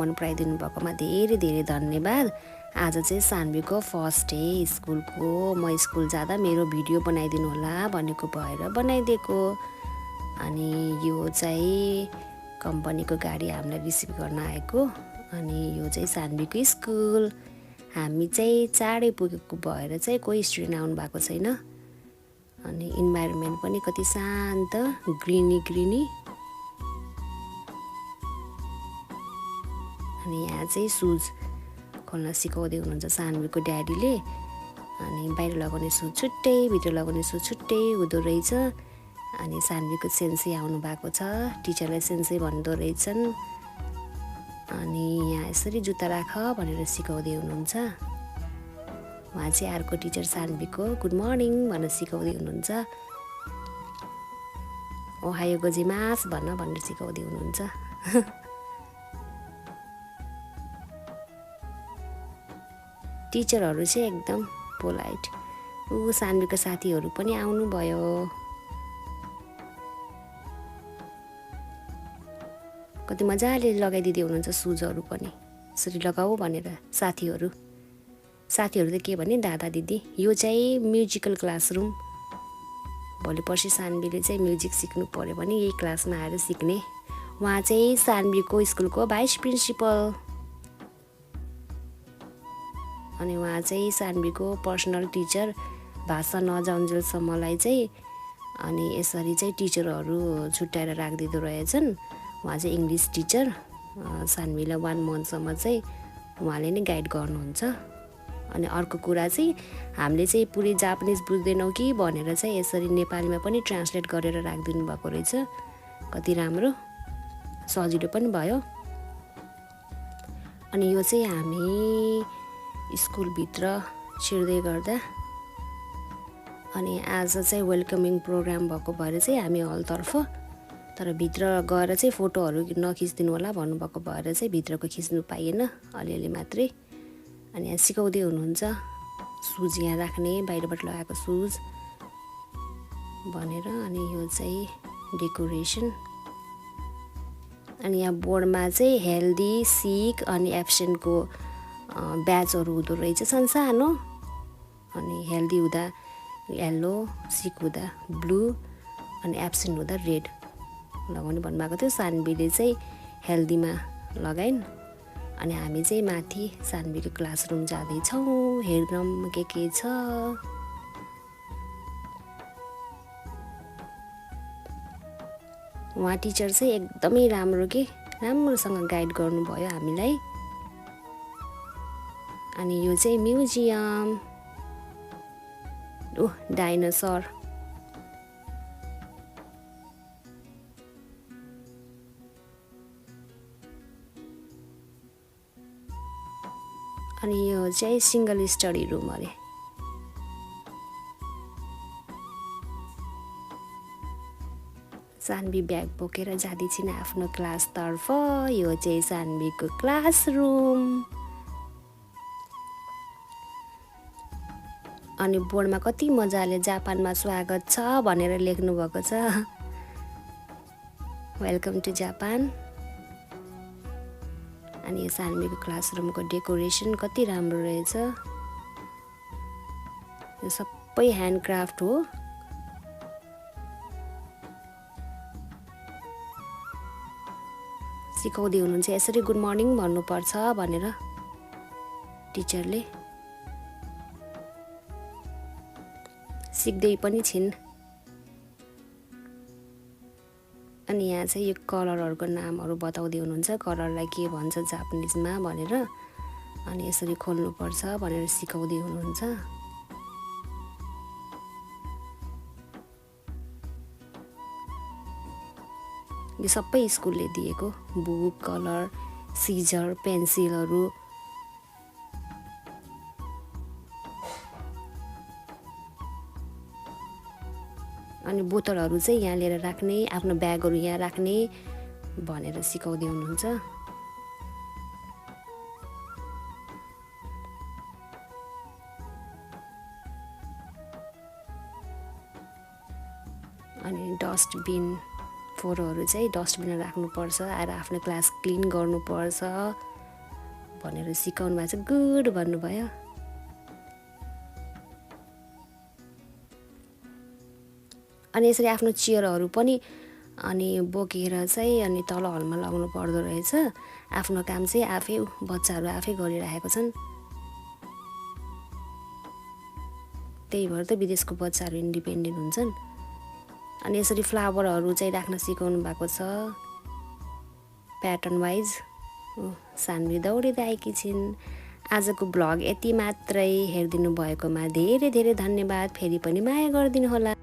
मन पराइदिनु भएकोमा धेरै धेरै धन्यवाद। आज चाहिँ सान्वीको फर्स्ट डे स्कुलको। म स्कुल जाँदा मेरो भिडियो बनाइदिनु होला भनेको भएर बनाइदिएको। अनि यो चाहिँ कम्पनीको गाडी हामीलाई रिसिभ गर्न आएको। अनि यो चाहिँ सान्वीको स्कुल। हामी चाहिँ चाँडै पुगेको भएर चाहिँ कोही स्टुडेन्ट आउनु भएको छैन। अनि इन्भाइरोमेन्ट पनि कति शान्त, ग्रिनी। अनि यहाँ चाहिँ सुज खोल्न सिकाउँदै हुनुहुन्छ सान्वीको ड्याडीले। अनि बाहिर लगाउने सुज छुट्टै, भित्र लगाउने सुज छुट्टै हुँदो रहेछ। अनि सान्वीको सेन्से आउनु भएको छ, टिचरलाई सेन्से भन्दो रहेछन्। अनि यहाँ यसरी जुत्ता राख भनेर सिकाउँदै हुनुहुन्छ। उहाँ चाहिँ अर्को टिचर सान्वीको गुड मर्निङ भनेर सिकाउँदै हुनुहुन्छ। ओहायो गोजिमास भनेर सिकाउँदै हुनुहुन्छ। टिचरहरू चाहिँ एकदम पोलाइट। सान्वीको साथीहरू पनि आउनुभयो। कति मजाले लगाइदिँदै हुनुहुन्छ सुजहरू पनि, यसरी लगाऊ भनेर। साथीहरू त के भने दादा दिदी। यो चाहिँ म्युजिकल क्लासरुम। भोलि पर्सि सान्वीले चाहिँ म्युजिक सिक्नु पर्यो भने यही क्लासमा आएर सिक्ने। उहाँ चाहिँ सान्वीको स्कुलको भाइस प्रिन्सिपल। अनि उहाँ चाहिँ सान्वीको पर्सनल टिचर। भाषा नजाउन्जेलसम्मलाई चाहिँ अनि यसरी चाहिँ टिचरहरू छुट्याएर राखिदिँदो रहेछन्। उहाँ चाहिँ इङ्ग्लिस टिचर। सान्वीलाई 1 मन्थसम्म चाहिँ उहाँले नै गाइड गर्नुहुन्छ। अनि अर्को कुरा चाहिँ हामीले चाहिँ पुरै जापानिज बुझ्दैनौँ कि भनेर चाहिँ यसरी नेपालीमा पनि ट्रान्सलेट गरेर राखिदिनु भएको रहेछ। कति राम्रो, सजिलो पनि भयो। अनि यो चाहिँ हामी स्कुलभित्र छिर्दै गर्दा अनि आज चाहिँ वेलकमिङ प्रोग्राम भएको भएर चाहिँ हामी हलतर्फ, तर भित्र गएर चाहिँ फोटोहरू नखिचिदिनु होला भन्नुभएको भएर चाहिँ भित्रको खिच्नु पाइएन, अलिअलि मात्रै। अनि यहाँ सिकाउँदै हुनुहुन्छ सुज यहाँ राख्ने, बाहिरबाट लगाएको सुज भनेर। अनि यो चाहिँ डेकोरेसन। अनि यहाँ बोर्डमा चाहिँ हेल्दी, सिक अनि एब्सेन्टको ब्याजहरू हुँदो रहेछ सानो। अनि हेल्दी हुँदा येल्लो, सिक हुँदा ब्लू अनि एब्सेन्ट हुँदा रेड लगाउनु भन्नुभएको थियो। सान्वीले चाहिँ हेल्दीमा लगाइन्। अनि हामी चाहिँ माथि सान्वीको क्लासरुम जाँदैछौँ, हेरौँ के छ। उहाँ टिचर चाहिँ एकदमै राम्रोसँग गाइड गर्नुभयो हामीलाई। अनि यो चाहिँ म्युजियम। डाइनोसर। अनि यो चाहिँ सिङ्गल स्टडी रुम अरे। सान्वी ब्याग बोकेर जाँदैछिन् आफ्नो क्लासतर्फ। यो चाहिँ सान्वीको क्लासरुम। अनि बोर्डमा कति मजाले जापानमा स्वागत छ भनेर लेख्नु भएको छ। Welcome to Japan. अनि यो सान्वीको क्लासरुमको डेकोरेसन कति राम्रो रहेछ। यो सबै ह्यान्डक्राफ्ट हो। सिकाउँदै हुनुहुन्छ यसरी गुड मर्निङ भन्नुपर्छ भनेर टिचरले। सिक्दै पनि छिन्। अनि यहाँ चाहिँ यो कलरहरूको नामहरू बताउँदै हुनुहुन्छ, कलरलाई के भन्छ जापानिजमा भनेर। अनि यसरी खोल्नुपर्छ भनेर सिकाउँदै हुनुहुन्छ। यो सबै स्कुलले दिएको बुक, कलर, सिजर, पेन्सिलहरू। अनि बोतलहरू चाहिँ यहाँ लिएर राख्ने, आफ्नो ब्यागहरू यहाँ राख्ने भनेर सिकाउँदै हुनुहुन्छ। अनि डस्टबिन, फोहोरहरू चाहिँ डस्टबिनमा राख्नुपर्छ। आएर आफ्नो क्लास क्लिन गर्नुपर्छ। भनेर सिकाउनु भएको छ। गुड भन्नुभयो। अनि यसरी आफ्नो चेयरहरू पनि अनि बोकेर चाहिँ अनि तल हलमा लगाउनु पर्दो रहेछ। आफ्नो काम चाहिँ आफै बच्चाहरू आफै गरिरहेको छन्। त्यही भएर त विदेशको बच्चाहरू इन्डिपेन्डेन्ट हुन्छन्। अनि यसरी फ्लावरहरू चाहिँ राख्न सिकाउनु भएको छ प्याटर्न वाइज। सानवी दौडिँदै आएकी छिन्। आजको भ्लग यति मात्रै। हेरिदिनु भएकोमा धेरै धेरै धन्यवाद। फेरि पनि माया गरिदिनु होला।